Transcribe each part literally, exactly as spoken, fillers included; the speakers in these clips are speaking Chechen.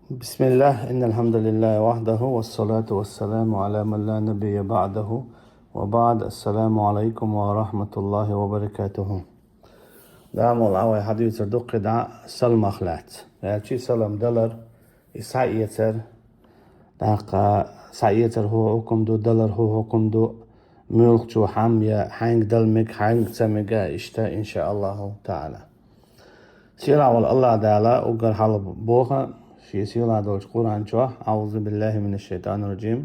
بسم الله، إن الحمد لله وحده، والصلاة والسلام على من لا نبي بعده، وبعد، السلام عليكم ورحمة الله وبركاته. Дамал авай хьадийцар дуккхи дӀа салмах лаьц. Аьлчи салам далар, и схьаэцар, тӀаккха схьаэцар хӀу хӀукум ду, далар хӀу хӀукум ду, муьлххачо хьам я, хьаьнга дала мег, хьаьнга ца мега, иштта, иншааллаху таала. Сийлахь волу Аллах Дала уггар хьалха боху, шен сийлахь долчу Къуръан чохь: «أعوذ بالله من الشيطان الرجيم.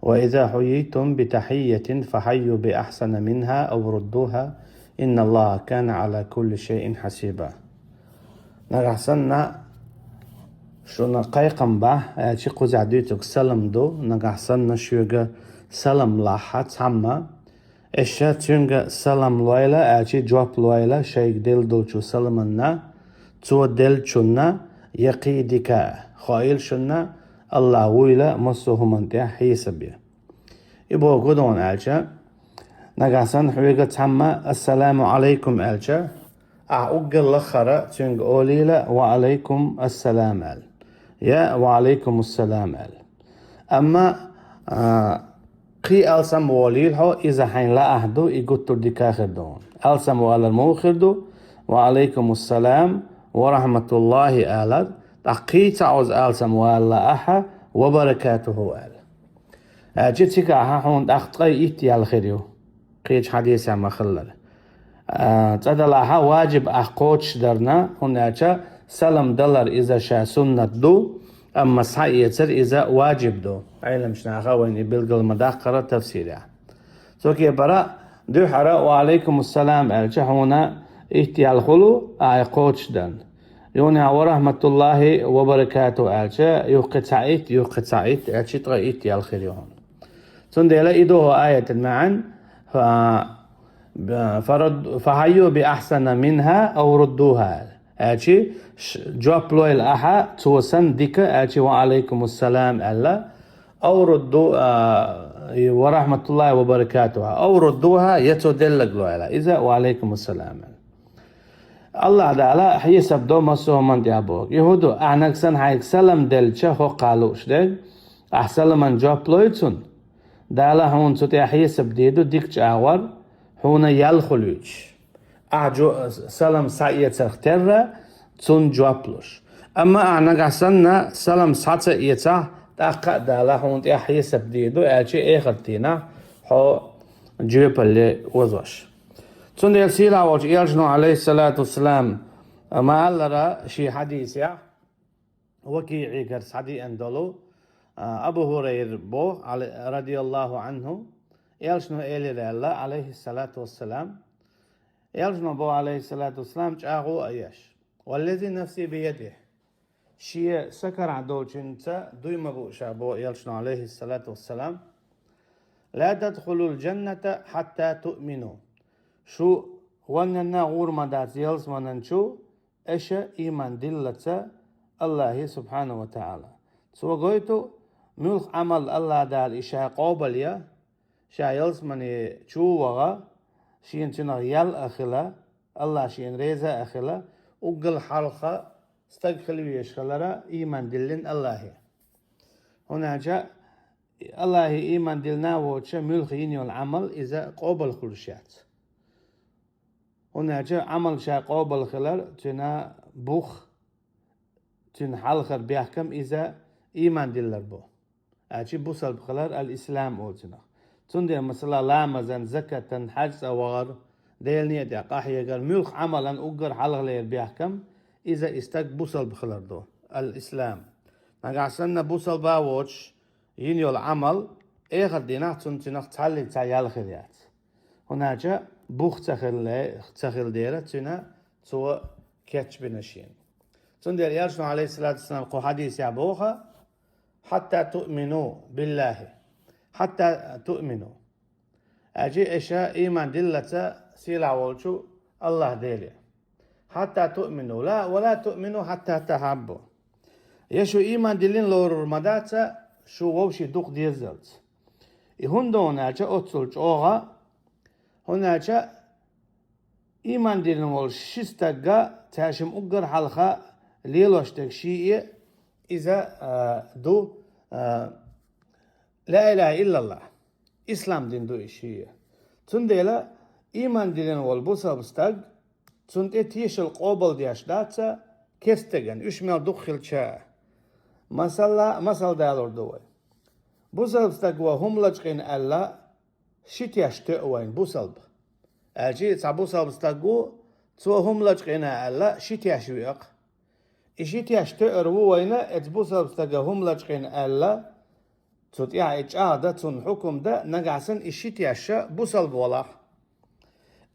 وإذا حييتم بتحية فحيوا بأحسن منها أو ردوها إن الله كان على كل شيء حسيبا». Нагахь санна шуна кхайкхам бахь, аьлчи кхузахь дуьйцург салам ду, нагахь санна шуьга салам лахь цхьамма, Эша цуьнга салам лойла, аьлчи жоп лойла шайга делла долчу саламанна, цо деллачунна, я кхин дика, хоийла шуна, Аллах вуйла массо а хӀуманна тӀехь хьесабе. И боху гу дона аьлча, нагахь санна хьоьга цхьамма «Ассаламу алайкум» аьлча, ахь уггар лаххара цуьнга олийла «Ва алайкум ассалам» аьлла, я «Ва алайкум ассалам» аьлла. Амма, а, кхин алсам волийла хьо, иза хьайн лаахь ду, и гуттар дика хир ду. Алсам валар муха хир ду? «Ва алайкум ассалам ва рахматуллахи» алар, тӀаккха кхин цхьа оза алсам вала лаахь, «Ва баракатуху» аьлла. Аьлчи цигахь хьуна тӀаккха ткъе итт ял хир ю. Кхечу хьадисехь ма-хиллара. А, цӀа далахь важиб ахь кхочушдарна, хӀунда аьлча салам далар иза ша суннат ду, амма схьаэцар иза важиб ду. Ӏеламчу наха вайна и билгал ма-даккхара тафсирехь. Цу кепара дуьххьара «Ва алайкум ассалам» аьлча хьуна итт ял хуьлу, ахь кхочушдарна. Юха «Ва рахматуллахи ва баракатуху» аьлча, юххе цхьа итт, юххе цхьа итт, аьлчи ткъе итт ял хир ю хьуна. Цундела и догӀу аятан маьӀна: «Фа-, фарад-, фахьайю би ахсана минха ав руддуха», аьлчи, ш-, жоп лойла ахьа, цо санна дика, аьлчи, «Ва алайкум ассалам» аьлла, ав рудду, а, «Ва рахматуллахи ва баракатуха», ав руддуха, я цо деллаг лойла, иза «Ва алайкум ассалам» аьлла. Аллах Дала хьесап до массо а хӀуманна тӀехь боху. И хӀун ду, ахьа нагахь санна хьайга салам делча, хӀокху а лууш дерг, ахьа саламан жоп лой цунна, Дала хьуна цу тӀехь хьесап дийр ду дика чӀагӀор, хьуна ял хуьлуьйтуш. Ахьа жо-, салам схьаэцарх терра, цунна жоп луш. Амма ахьа нагахь санна салам схьа ца эцахь, тӀаккха а Дала хьуна тӀехь хьесап дийр ду, аьлчи эхарт дийнахь хьо жоьпалле озош. Цундела сийлахь волчу Элчано, алейхиссалату вассалам, ма-аллара шен хьадисехь, ВакиӀигара схьадеана долу, а, Абу Хурайра боху, али-, радияллаху анху, Элчано элира аьлла, алейхиссалату вассалам, Элчано боху, алейхиссалату вассалам, чӀагӀо а еш: «Валлази нафси биядихи». Шен са карахь долчуьнца дуй ма бу ша, боху Элчано, алейхиссалату вассалам: «Ла тадхулул джанната хьатта туъмину». Шу ваннанна гӀур ма дац ялсаманан чу, аша ийман диллалца Аллахе, субхьанаху ва таӀала. Цо гойту, муьлха Ӏамал Аллах Дала и ша къобал я, ша ялсамане чу вагӀа, шена цуьнах ял а хила, Аллах шена реза а хила, уггал хьалха стаг хила везаш хилара ийман диллина Аллахе. ХӀунда аьлча Аллахе ийман диллина а воцуша, муьлха йина йолу Ӏамал иза къобал хуьлуш яц. ХӀунда аьлча Ӏамал ша къобал хилар, цуьнан бух, цуьнан хьалхара бехкам иза ийман диллар бу. Аьлча бусалба хилар ал-ислам олу цунах. Цундела, масала, ламазан, закатан, хьаьж цӀа вахар, Делан некъа тӀехь къахьегар, муьлха Ӏамалан уггар хьалхалера бехкам, иза и стаг бусалба хилар ду, ал-ислам. Нагахь санна бусалба а воцуш, йина йолу Ӏамал, эхарт дийнахь цунна цуьнах цхьаллиг цхьа ял хир яц. ХӀунда аьлча бух ца хилла, ца хилла дера цуьнан, цо кечбина шена. Цундела Элчано, алейхиссалату вассалам, кху хьадисехь боху: «Хьатта туъмину биллахи». «Хьатта туъмину». Аьлча аша ийман диллалца сийлахь волчу Аллах Деле. «Хьатта туъмину». Ла, «ва ла туъмину хьатта тахьаббу». Я шу ийман диллина лорур ма дац шу вовшийн дукха деззалц. И хӀунда ду аьлча оццул чӀогӀа, хӀунда аьлча ийман диллина волу ши стагга цаьршимма уггар хьалха лелош дерг шиъ а, Иза а, ду а, ла илаха иллаллахӀ. Ислам дин ду и шиъ. Цундела иман диллина волу бусалба стаг, цунна тӀе тешал къобалдеш дац керста стагана, уьш мел дукха хилча а. Масала, масал далур ду вай. Бусалба стага хӀума лачкъийна аьлла, ши теш тоьа вайна бусалба. Аьлча цхьа бусалба стаг ву, цо хӀума лачкъийна аьлла, ши теш веа-кх. И ши теш тоьар ву вайна, эцу бусалба стага хӀума лачкъийна аьлла, цу тӀехь и чӀагӀдан, цунна хьукам дан, нагахь санна и ши теш бусалба валахь.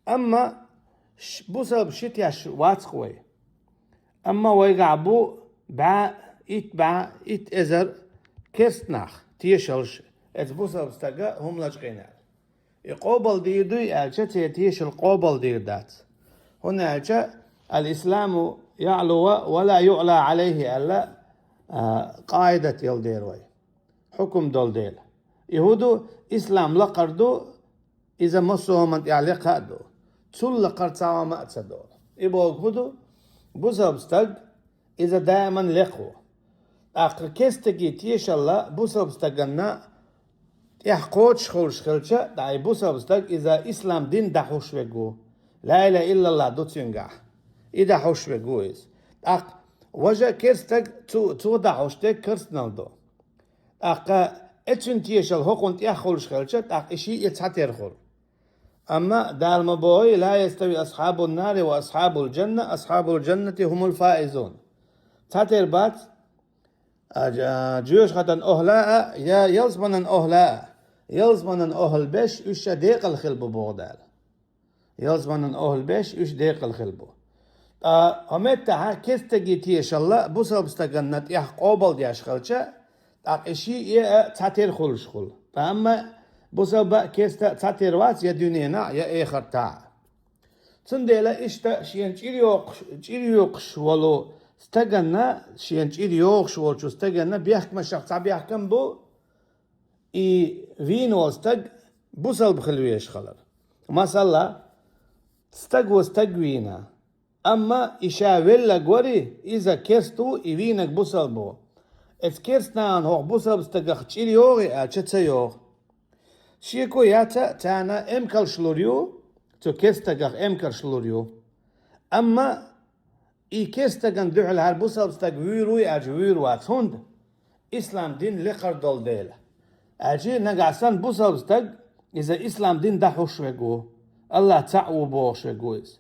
Амма ш-, бусалба ши теш вац-кх вай. Амма вайгахь бу бӀе, итт бӀе, итт эзар керста нах, тешалш, эцу бусалба стага хӀума лачкъийна аьлла. И къобалдийр дуй аьлча, церан тешал къобалдийр дац. ХӀунда аьлча: «Ал-исламу яълу ва ла юъла Ӏалайхи», аьлла, а, къаӀидат йолу дела вай. Хьукам долу дела. И хӀун ду? Ислам лакхара ду, иза массо а хӀуманна тӀехь лекха а ду. Цул лакхара цхьа хӀума а ца долу. И бохург хӀун ду? Бусалба стаг, иза даиман лекха ву. ТӀаккха керста стаге тешалла бусалба стаганна тӀехь кхочуш хуьлуш хилча, дӀа и бусалба стаг иза ислам дин дӀахьуш верг ву. Ла илаха иллаллахӀ ду цуьнгахь. И дӀахьуш верг ву иза. ТӀаккха важа керста стаг цу, цо дӀахьуш дерг керстанал ду. ТӀаккха эцуьнан тешал хӀокхунна тӀехь хуьлуш хилча, тӀаккха и шиъ а цхьатера хуьлу. Амма Дала ма боху: «Ла ястави асхьабун нари ва асхьабул джанна, асхьабул джаннати хӀумул фаизун». Цхьатера бац, а, а, жоьжахатан охӀла а, я ялсаманан охӀла а. Ялсаманан охӀла берш, уьш ша декъала хила бу, боху Дала. Ялсаманан охӀла берш, уьш декъала хила бу. Ткъа хӀокху меттехь керста стаге тешалла бусалба стаганна тӀехь къобалдеш хилча, тӀаккха и шиъ а цхьатера хуьлуш хуьлу. Ткъа амма бусалба а, керста а цхьатера вац я дуьненахь, я эхартахь. Цундела иштта шена чӀир йоккхуш, чӀир йоккхуш волу стаганна, шена чӀир йогӀуш волчу стаганна бехкамашах цхьа бехкам бу, и вийна волу стаг бусалба хила везаш хилар. Масала, стаг ву стаг вийна, амма и ша веллаг вари, иза керста ву, и вийнаг бусалба ву. Эцу керстанахана хӀокху бусалба стагах чӀир йогӀий аьлча, ца йогӀу. Шеко яц, царна эмкалш лур ю, цу керста стагах эмкалш лур ю. Амма и керста стагана дуьхьал хӀара бусалба стаг вуьйр вуй аьлча, вуьйр вац, хӀунда? Ислам дин лекхар долу дела. Аьлча нагахь санна бусалба стаг, иза ислам дин дӀахьуш верг ву, АллахӀ цхьаъ ву бохуш верг ву иза.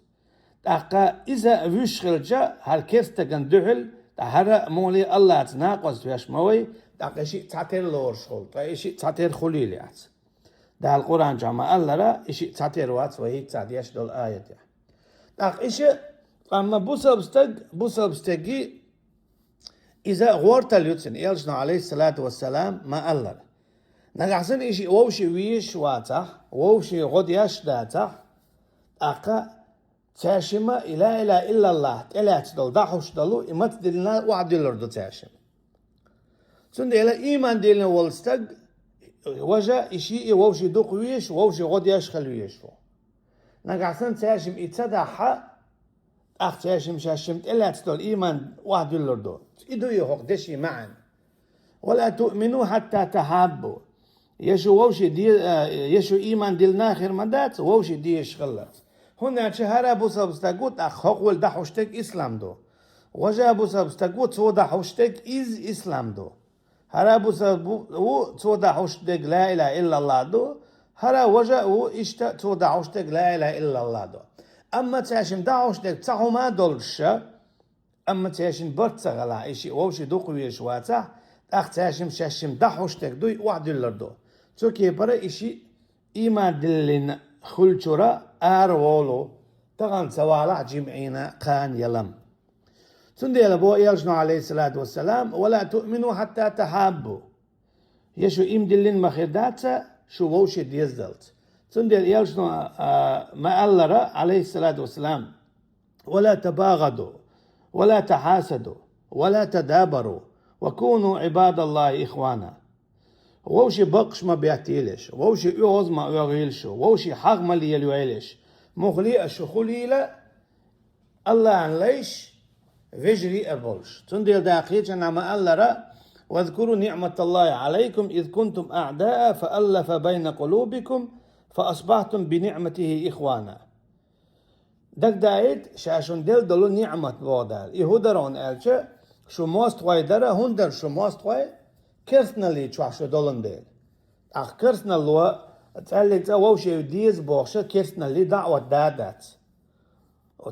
ТӀаккха иза вуьйш хилча, хӀара керста стагана дуьхьал, ткъа хӀара а муха АллахӀца накъост веш ма вай, тӀаккха и шиъ цхьатера лоруш хуьлу, ткъа и шиъ цхьатера хуьлийла яц. Дала Къуръан чохь ма-аллара, и шиъ цхьатера вац вай хӀинцца деш долу аятехь. ТӀаккха и шиъ, амма бусалба стаг, бусалба стаге иза гӀортал ю цуьнан, элчано, Ӏалайхиссалату вассалам, ма-аллара. Нагахь санна и шиъ вовшийн везаш вацахь, вовшийн гӀо деш дацахь, тӀаккха цаьршимма и ла илаха иллаллахӀ тӀелаьцна долу, дӀахьуш долу, и мацдиллина охьадуьллур ду цаьршимма. Цундела иман диллина волу стаг, важа, и шиъ а вовшийн дукха везаш, вовшийн гӀо деш хила везаш ву. Нагахь санна цаьршимма и ца дахьа, тӀаккха цаьршимма шаьшшимма тӀелаьцна долу иман охьадуьллур ду. И ду и хӀокху дешин маьӀна. «Ва ла туъмину хьатта тахьаббу». Я шу вовший де-, а, я шу иман диллина хир ма дац, вовший дезаш хиллалц. ХӀунда аьлча хӀара бусалба стаг ву, тӀаккха хӀокхо дӀахьуш дерг ислам ду. Важа бусалба стаг ву, цо дӀахьуш дерг иза ислам ду. ХӀара бусалба ву, цо дӀахьуш дерг ла илаха иллаллахӀ ду. ХӀара важа а ву, иштта цо дӀахьуш дерг ла илаха иллаллахӀ ду. Амма цаьршимма дӀахьуш дерг цхьа хӀума а долуш ша, амма цаьршимма барт ца хилахь, и шиъ вовшийн дукха везаш вацахь, тӀаккха цаьршимма шаьшшимма дӀахьуш дерг дуй охьадуьллур ду. Цу кепара и шиъ иман диллина хуьлучуьра араволу, тахана ца валахь жимӀина кхана ялам. Цундела боху элчано, Ӏалайхиссалату вассалам: «Ва ла туъмину хьатта тахьаббу». Я шу иман диллина ма хир дац, шу вовший дезадалц. Цундела элчано, а, ма-аллара, Ӏалайхиссалату вассалам: «Ва ла табагӀаду, ва ла тахьасаду, ва ла тадабару, ва куну Ӏибадаллахи ихвана». Вовший бакъаш ма беттийлаш, вовший оьгӀаз ма оьгӀийла шу, вовший хьагӀ ма лелайойлаш, муххале а шу хуьлийла, АллахӀан лайш, вежарий а болуш. Цундела Дала кхечанхьа ма-аллара: «واذكروا نعمة الله عليكم إذ كنتم أعداء فألف بين قلوبكم فأصبحتم بنعمته إخوانا». Дагадоуйта ша шуна делла долу ниъмат, боху Дала. И хӀун дара хьуна аьлча, шу мостагӀий дара, хӀунда дара шу мостагӀий? Керстаналли чохь шу долун дела. ТӀаккха керстаналло цкъа а вовшийн деза бохуша керстаналли даӀват дан а дац.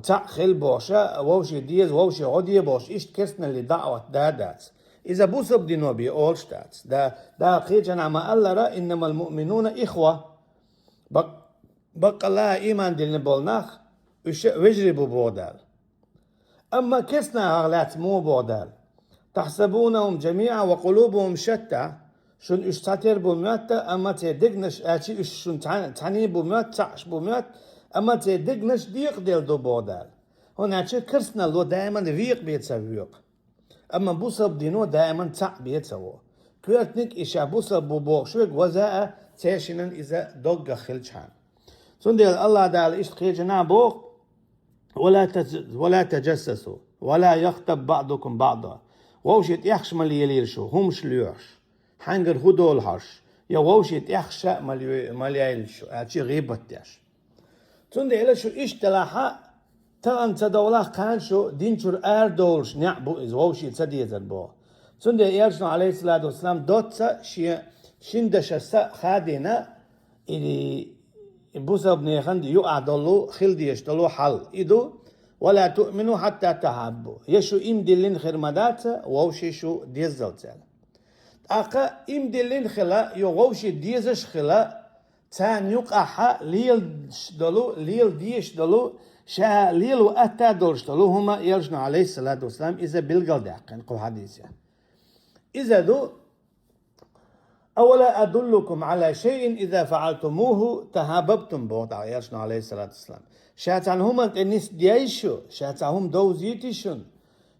Цхьаъ хила бохуша, вовшийн деза, вовшийн гӀо де бохуш, иштта керстаналли даӀват дан а дац. Иза бусалба дино бен олуш дац. Да, Дала кхечанхьа ма-аллара: «إنما المؤمنون إخوة». Бак-, баккъалла а ийман диллина болу нах, уьш а вежарий бу, боху Дала. Амма керстанашха лаьцна муха боху Дала: «تحسبونهم جميعا وقلوبهم شتى». Шуна уьш цхьатера бу моьтту, амма церан дегнаш, аьлча уьш шуна цхьа-, цхьаьний бу моьтту, цхьаъ бу моьтту, амма церан дегнаш декъаделла ду, боху Дала. ХӀунда аьлча керстаналло даиман векъа бен ца воькъу. Амма бусалба дино даиман цхьаъ бен ца во. Коьртаниг и ша бусалба бу бохуш верг ваза а, церан шиннан иза доггах хилчхьана. Цундела Аллах Дала иштта кхечанхьа боху: «ولا تج-، ولا تجسسوا ولا يغتب بعضكم بعضا». Вовшийн тӀехкаш ма лелийла шу, хӀумаш лоьхуш, хьаьнгара хӀун долу хьожуш, я вовшийн тӀехкаш а ма ле-, ма лелийла шу, аьлча гӀийбат деш. Цундела шу иштта делахь а, тахана ца довлахь, кхана шу дин чуьра арадовлуш неӀ бу иза, вовшийн ца дезар боху. Цундела Элчано, алейхиссалату вассалам, доцца шен шина дашца а хадийна, и, и бусалба нехан юкъахь долу, хила дезаш долу хьал. И ду: «ولا تؤمنوا حتى تحابوا». Я шу ийман диллина хир ма дац, вовшийн шу деззалц аьлла. ТӀаккха ийман диллина хила, я вовшийн дезаш хила, царна юкъахь лелаш долу, лела дезаш долу, ша лело атта долуш долу хӀума Элчано, алейхиссалату вассалам, иза билгалдаьккхина кху хьадисехь. Иза ду: «أولا أدلكم على شيء إذا فعلتموه تحاببتم», боху тӀаккха Элчано, алейхиссалату вассалам. Ша цхьана хӀуманна тӀе нисдойла шу, ша цхьа хӀума довзуьйтий шуна,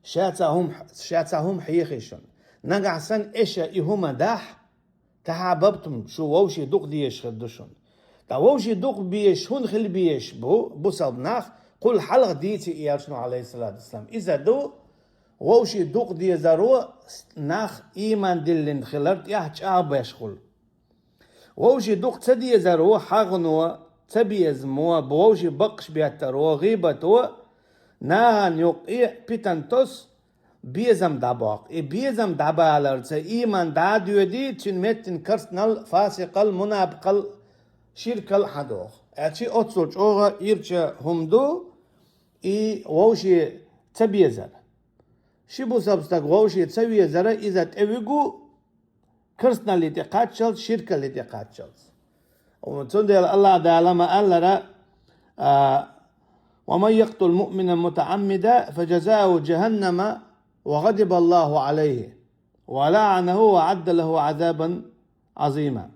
ша цхьа хӀума, ша цхьа хӀума хьехий шуна. Нагахь санна аша и хӀума дахь, «تحاببتم», шу вовшийн дукха дезаш хир ду шуна. Ткъа вовшийн дукха безаш хӀунда хила безаш бу бусалба нах, кхул хьалха дийци Элчано, алейхиссалату вассалам. Иза ду: вовшийн дукха дезаро нах ийман диллина хилар тӀехь чӀагӀбеш хуьлу. Вовшийн дукха ца дезаро хьагӀно, цабезамо, вовшийн бакъаш беттаро, гӀийбато нахана юккъе питана тосу, безам дӀабоккху. И безам дӀабаларца ийман дӀа а доьдий, цуьнан меттана керстанал, фасикъал, мунапикъал, ширкал хьадоху. Аьлча оццул чӀогӀа ирча хӀума ду и вовшийн ца безар. Ши бусалба стаг вовшийн ца везара иза тӀевуьгу, керстаналли тӀе кхаччалц, ширкалли тӀе кхаччалц. Цундела Аллах Дала ма-аллара: «ومن يقتل مؤمنا متعمدا فجزاؤه جهنم وغضب الله عليه ولعنه وأعد له عذابا عظيما».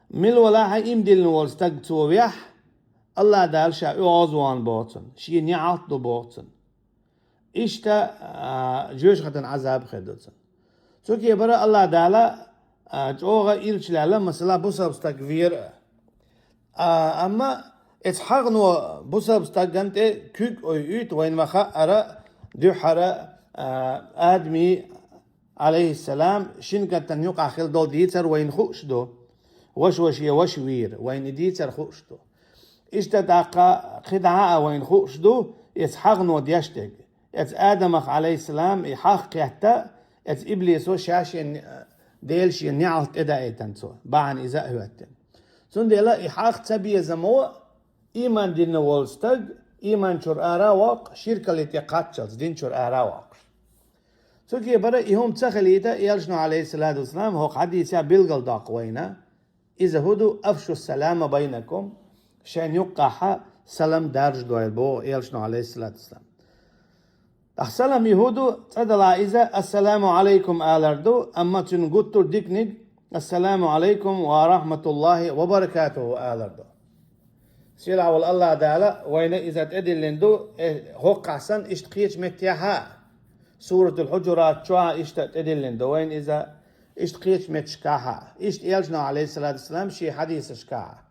Мила валахь а ийман диллина волу стаг цо вехь, Аллах Дала ша оьгӀазвахна боху цунна, шен неӀалт ду боху цунна. Иштта, а, жоьжахатан Ӏазаб хир ду цунна. Цу кепара Аллах Дала, а, чӀогӀа ирча лаьлла, масала, бусалба стаг вера. А, амма эца хьагӀно бусалба стагана тӀе куьг ойуьйту, вайна ма-хаъара, дуьххьара, а, Адами, алейхиссалам, шина катана юкъахь хила долу дийцар вайна хууш ду. Ваша-ваша я ваша вийра, вайна и дийцар хууш ду. Иштта тӀаккха кхидӀа а вайна хууш ду, эца хьагӀно деш дерг. Эца Адамах, алейхиссалам, и хьагӀ кхетта, эца иблисо ша шен, Дела шен неӀалт тӀедаийтина цо, бахьана иза а хӀоьттина. Цундела и хьагӀ ца безамо, ийман дина волу стаг, ийман чуьра ара а воккху, ширкалли тӀе кхаччалц, дин чуьра ара а воккхуш. Цу кепара и хӀума ца хилийта, Элчано, алейхиссалату вассалам, хӀокху хьадисехь билгалдоккху вайна. Иза хӀун ду: «أفشوا السلام بينكم», шайн юккъахь салам даржадойла, боху Элчано, алейхиссалату вассалам. ТӀаккха салам и хӀун ду? ЦӀа далахь иза «Ассаламу Ӏалайкум» алар ду, амма цуьнан гуттар а диканиг «Ассаламу Ӏалайкум ва рахматуллахи ва баракатуху» алар ду. Сийлахь волу Аллах Дала вайна иза тӀедиллина ду, э, хӀокхахь санна иштта кхечу меттехь а, Суратул Хьуджурат чохь а иштта тӀедиллина ду вайна иза, иштта кхечу метташкахь а, иштта Элчано, алейхиссалату вассалам, шен хьадисашкахь а.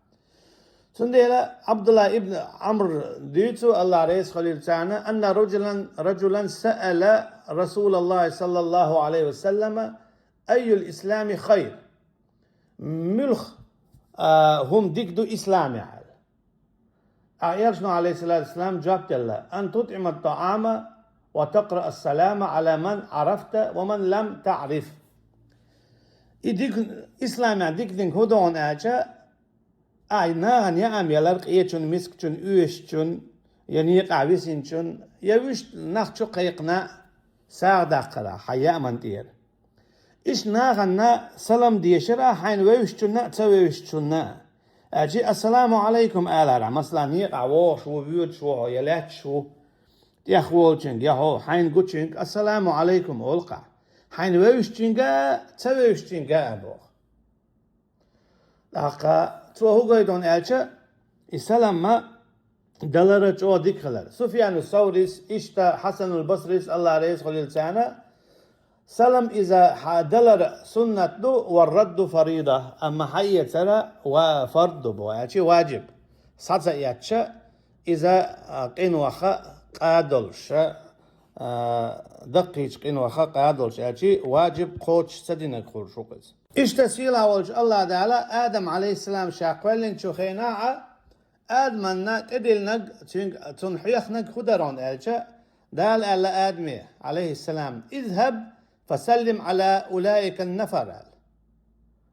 Цундела Абдулла ибн Амр дуьйцу, Аллах реза хуьлийла царна, أن رجلا رجلا سأل رسول الله صلى الله عليه وسلم أي الإسلام خير. Муьлха а, хӀума дика ду исламехь аьлла. А Элчано, алейхиссалату вассалам, жоп делла: أن تطعم الطعام وتقرأ السلام على من عرفت ومن لم تعرف. И дика, исламехь диканиг хӀун ду аьлча, а нахана яам ялар къечун, мискачун, оьшучун, я некъахь висинчун, я вуьшта нах чу кхайкхина, сагӀа даккхара хьан яаман тӀера. Иштта нахана салам дешара хьайна вевзачунна а, ца вевзачунна а. Аьлча, «Ассаламу Ӏалайкум» алара, масала, некъахь вогӀуш ву, воьдуш ву хьо, я лаьтташ ву, тӀехволчуьнга, я хьо, хьайна гучуьнга «Ассаламу Ӏалайкум» олу-кх. Хьайна вевзачуьнга а, ца вевзачуьнга а боху. ТӀаккха цо хӀун гойту аьлча, и салам ма далара чӀогӀа дика хилар. Суфьяну Саврис, иштта Хьасанул Басрис, Аллах реза хуьлийла царна, салам иза хьан далар суннат ду, ва радду фарида, амма хьаэцара ва фард ду боху, аьлча ваджиб. Схьа ца эцча, иза, а, къинойх къа долуш, а, даккхийчу къинойх къа долуш, аьлча ваджиб кхочуш ца динарг хуьлуш ву-кх иза. Иштта сийлахь волчу Аллах Дала Адам, алейхиссалам, ша кхоьллинчу хенахь а, Адаманна тӀедиллинарг, цуьнга, цунна хьехнарг хӀун дара аьлча, Дала аьлла Адаме, алейхиссалам: «اذهب فسلم على أولئك النفر», аьлла.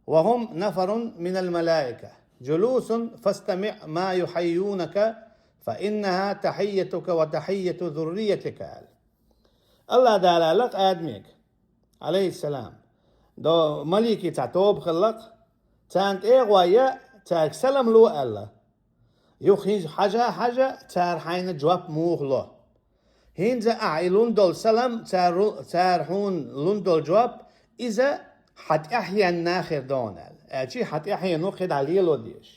«وهم نفر من الملائكة جلوس فاستمع ما يحيونك فإنها تحيتك وتحية ذريتك», аьлла. Аллах Дала аьлла-кх Адамега, алейхиссалам, до маликийн цхьа тоба хилла-кх, царна тӀе а гӀой, цаьрга салам ло аьлла. Юха хӀинца хьажа а хьажа, цара хьайна жоп муха ло. ХӀинца ахьа и лун долу салам, цара, цара хьуна лун долу жоп, иза хьан тӀаьхьенна хир ду аьлла. Аьлча хьан тӀаьхьено кхидӀа лело дезаш.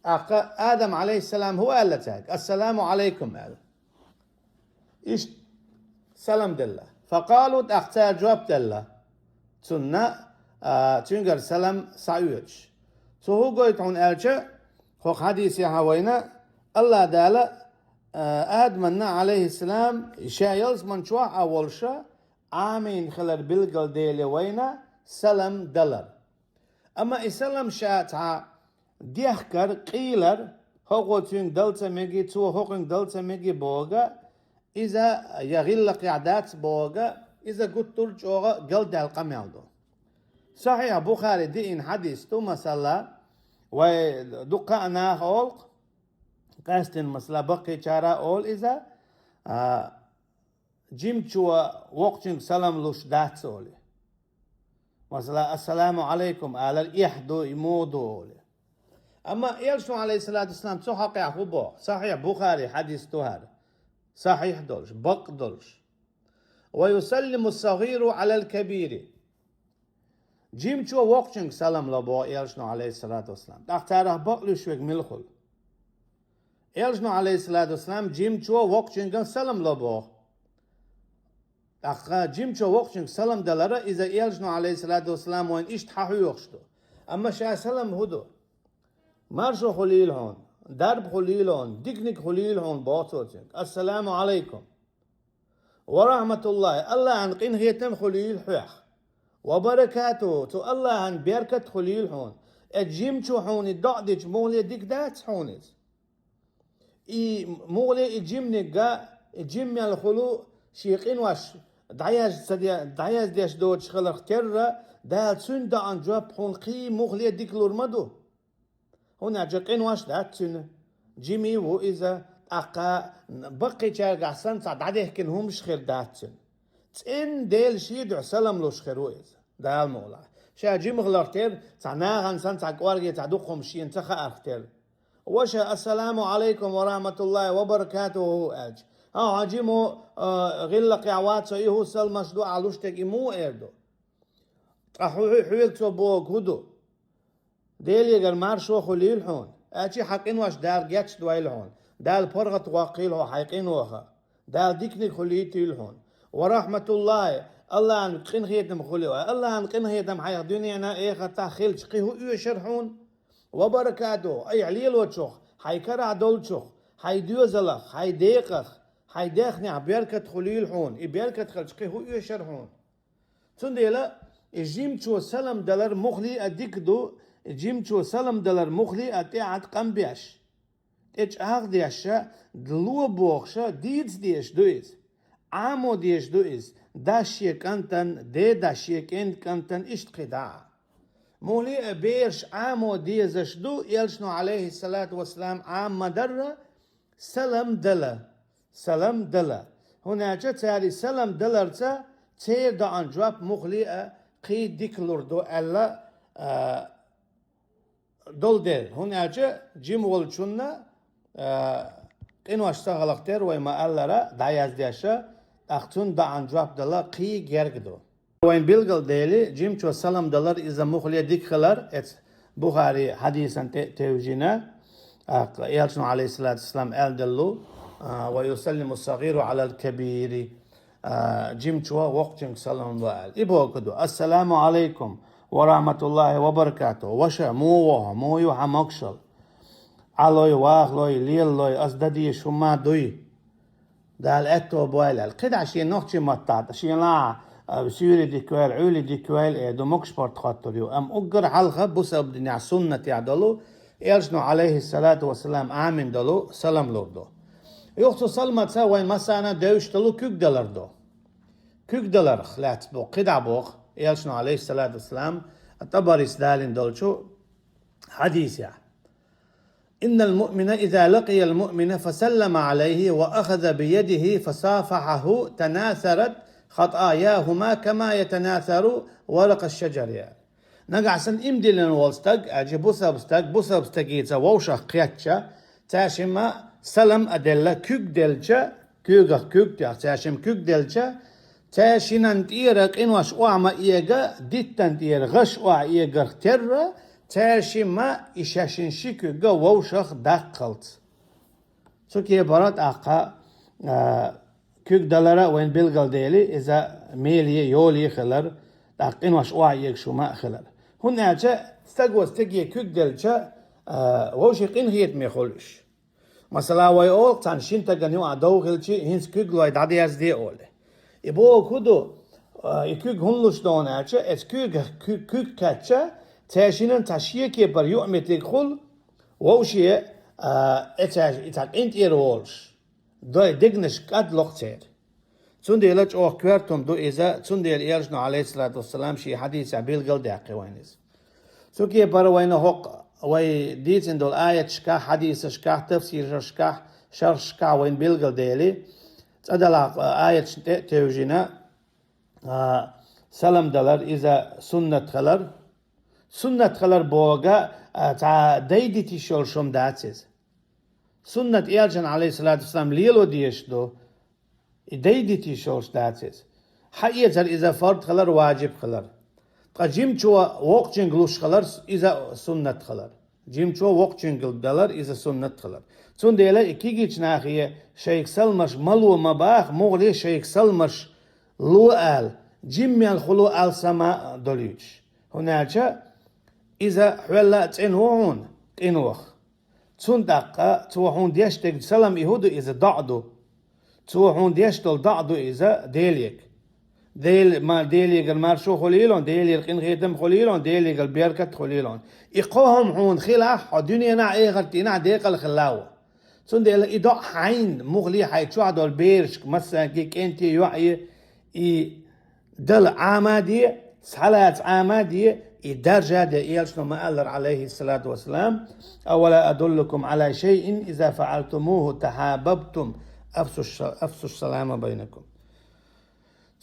ТӀаккха Адам, алейхиссалам, хӀун аьлла цаьрга? «Ассаламу Ӏалайкум», аьлла. Иштта салам делла. «فقالوا», тӀаккха цара жоп делла цунна, а, цуьнгара салам схьаоьцуш. Цо хӀун гойту хьуна аьлча, хӀокху хьадисехь вайна Аллах Дала, а, Адаманна, алейхиссалам, ша ялсамани чохь а волуша, Ӏамийна хилар билгалдели вайна салам далар. Амма и салам ша цхьа дехкар, къийлар, хӀокхо цуьнга дала ца меги, цо хӀокхуьнга дала ца меги боху, иза я гӀиллакхехь дац боху, иза гуттар а чӀогӀа галдаьлла къамел ду. Сахьихь Бухари диъна хьадис ду, масала, вай дуккха а наха олу-кх, къаьстина, масала, баккхийчара а олу иза, а, жимачо воккхачуьнга салам луш дац олий. Масала, «Ассаламу Ӏалайкум» алар эхь ду, и муха ду олий. Амма Элчано, алейхиссалату вассалам, цу хьокъехь хӀун боху? Сахьихь Бухари хьадис ду хӀара. Сахьихь долуш, бакъ долуш. «ويسلم الصغير على الكبير». Жимачо воккхачуьнга салам ло боху Элчано, алейхиссалату вассалам. ТӀаккха царах бакълуьйш верг мила хуьлу? Элчано, алейхиссалату вассалам, жимачо воккхачуьнга салам ло боху. ТӀаккха жимачо воккхачуьнга салам далара, иза Элчано, алейхиссалату вассалам, вайна иштта хьахьоьхуш ду. Амма ша салам хӀун ду? Маршо хуьлийла хьуна, дарба хуьлийла хьуна, диканиг хуьлийла хьуна боху цо цуьнга. «Ассаламу Ӏалайкум». «Ва рахматуллахи», Аллахьан къинхетам хуьлийла хьоьх. «Ва баракатуху», цу Аллахьан беркат хуьлийла хьуна. Э, жимачо хьуна и доӀа дича муххале дика дац хьуна иза? И муххале и жиманиг а, и жима мел хуьлу шен къинош дӀаязде-, дӀаяздеш доцуш хиларх терра, Дала цуьнан даьӀан жоп хьуна кхин муххале дика лур ма ду. ХӀунда аьлча къинош дац цуьнан. Жимий ву иза, тӀаккха баккхийчаьргахь санна цхьа дӀадехкина хӀумаш хир дац цуьнан. ЦӀена Делан шен дуьхьа салам луш хир ву иза, Дала мукъалахь. Ша жима хиларх терра, цхьа нахана санна цхьа кӀорге, цхьа дукха хӀумаш шена ца хаарх терра. Ваша, «Ассаламу Ӏалайкум ва рахматуллахи ва баракатуху» аьлча, хьан хьо жима ву, а, гӀиллакхехь вац, со и хӀу саламаш ду, ахь луш дерг и муха эр ду? Ткъа хьу-, хьу-, хьоьга цо бохург хӀун ду? Делегара маршо хуьлийла хьуна, аьлча хьан къинош Дала гечдойла хьуна, Дала паргӀатвоккхийла хьо хьайн къиноха, Дала диканиг хуьлийтийла хьуна. «Ва рахматуллахи», Аллахьан къинхетам хуьлийла, Аллахьан къинхетам хьайх дуьненахь а, эхартахь а хилча, кхин хӀун оьшура хьуна? ва баракатуху, айхьа лелочух, хьайн карахь долчух, хьайн доьзалах, хьайн декъах, хьайн даьхнех беркат хуьлийла хьуна, и беркат хилча кхин хӀун оьшура хьуна? Цундела и жимачо салам далар муххале а дика ду, и жимачо салам далар муххале а тӀехьа къам беш, тӀе чӀагӀдеш, ло бохуш, дийца дезаш ду иза. Ӏамо дезаш ду иза. Дас шен кӀантана, ден дас шен кӀен-, кӀантана, иштта кхин дӀа а. Муххале а бераш Ӏамо дезаш ду, Элчано, Ӏалайхиссалату вассалам, Ӏама ма дарра, салам дала. Салам дала. ХӀунда аьлча цара и салам даларца церан доӀан жоп муххале а кхин дика лур ду аьлла, а, долу дела. ХӀунда аьлча жима волчунна, а, къинош ца хиларх терра вай ма-аллара, дӀаяздеш, тӀаккха цунна доӀан жоп дала кхин герга ду. Вайна билгал дели, жимачо салам далар иза муххале дика хилар, эцу Бухари хьадисан тӀе а тевжина, а, Элчано, Ӏалайхиссалату вассалам, аьлла делла: «Ва юсаллиму ссагӀиру Ӏалал кабири». А, жимачо воккхачуьнга салам ло аьлла. И бохург ду: «Ассаламу Ӏалайкум ва рахьматуллахӀи ва баракатухӀу». Ваша, муха ву хьо, муха ю хьан могушалла? Ӏалой, вахалой, лелалой, ас дан дезаш хӀума дуй? Дала аьтто бойла аьлла. КхидӀа шен нохчийн маттахь, шен лахьа, а, суьйре дика вайла, Ӏуьйре дика вайла, э, ду могуш-паргӀат хоттур ю. Амма уггар хьалха бусалба динехь суннатехь долу, Элчано, Ӏалайхиссалату вассалам, Ӏамийна долу салам лур ду. Юха цу саламца вайн массарна девзаш долу куьг далар ду. Куьг даларх лаьцна боху, кхидӀа боху, Элчано, Ӏалайхиссалату вассалам, ТӀабарис далийна долчу хьадисехь: «Иннал муъмина иза лакъиял муъмина фасаллама Ӏалайхи ва ахаза биядихи фасафахьаху танасарат хатӀаяхума кама ятанасару варакъаш шаджари». Нагахь санна иман диллина волу стаг, аьлча бусалба стаг, бусалба стагица вовшах кхетча, цаьршимма салам а делла, куьг делча, куьйгах куьг тоьхна, цаьршимма куьг делча, цаьршинан тӀера къинош охьа ма эга, диттан тӀера гӀаш охьа эгарх терра, цаьршимма и шаьшшинна ши куьг вовшах даккхалц. Цу кепара тӀаккха, а, куьг далара вайн билгал дели, иза меле, йоле хилар, тӀаккха къинош охьа эгаш хӀума а хилар. ХӀунда аьлча стаго стаге куьг делча, а, вовшийн къинхетаме хуьлу уьш. Масала, вай олу, цхьана шина стагана юкъахь дов хилча, хӀинца куьг лой дӀадерзаде олий. И бохург хӀун ду, а, и куьг хӀунда луш ду аьлча, эцу куьйгах куьг, куьг кхаьчча, цаьршинан цхьа шен кепара юкъаметтиг хуьлу, вовше, а, эцаьрши, и цхьа къинтӀера волуш. Дой дегнаш кӀад локху церан. Цундела чӀогӀа коьрта хӀума ду иза, цундела Элчано, Ӏалайхиссалату вассалам, шен хьадисехь билгал даьккхи вайна иза. Цу кепара вайна хӀокху вай дийцина долу аяташкахь, хьадисашкахь, тафсирашкахь, шархашкахь вайна билгал дели, цкъа делахь аяташна тӀе а тевжина, а, салам далар иза суннат хилар. Суннат хилар бохург, а, цхьа дай дитина йиш йолуш хӀума дац иза. Суннат Элчан, Ӏалайхиссалату вассалам, лело дезаш ду, и дай дитина йиш йолуш дац иза. Хьаэцар иза фард хилар, важиб хилар. Ткъа жимачо воккхачуьнга луш хилар иза суннат хилар. Жимачо воккхачуьнга далар иза суннат хилар. Цундела и кегийчу нахе шайга салмаш ма ло ма баха, муххале шайга салмаш ло ала, жима мел хуьлу ала сама долуьйтуш. ХӀунда аьлча иза хьол а цӀена ву хьуна, къинойх. Цунна тӀаккха цо хьуна деш дерг салам и хӀун ду, иза доӀа ду. Цо хьуна деш долу доӀа ду иза Делега. Дела, ма-, Делегара маршо хуьлийла хьуна, Делера къинхетам хуьлийла хьуна, Делегара беркат хуьлийла хьуна. И кхо хӀума хьуна хилахь, хьо дуьненахь а, эхарт дийнахь а декъала хилла ву. Цундела и доӀа хьайна, муххале хьайн чохь долу берашка, массаьрга, кӀентий, йоӀе, и дала Ӏама де, схьалаца Ӏама де, и даржа де. Элчано ма-аллара, Ӏалайхиссалату вассалам: «Авала адуллукум Ӏала шайин иза фаӀалтумуху тахьабабтум, афсуш-, афсуш салама байнакум».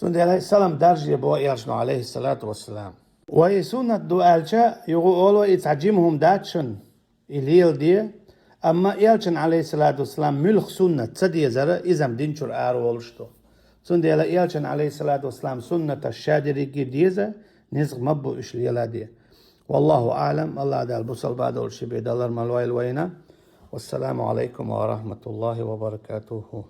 Цундела салам даржа де боху Элчано, Ӏалайхиссалату вассалам. Вай суннат ду аьлча, юха олу, и цхьа жима хӀума дац шуна. И леладе, амма Элчан, Ӏалайхиссалату вассалам, муьлхха суннат ца дезара, иза-м дин чуьра араволуш ду. Цундела Элчан, Ӏалайхиссалату вассалам, суннаташ ша дерриге деза, низкъ ма бу уьш леладе. Валлаху аӀлам, АллахӀ Дала бусалба долуш ши бен далар ма лойла вайна. Вассаламу Ӏалайкум ва рахьматуллахӀи ва баракатухӀу.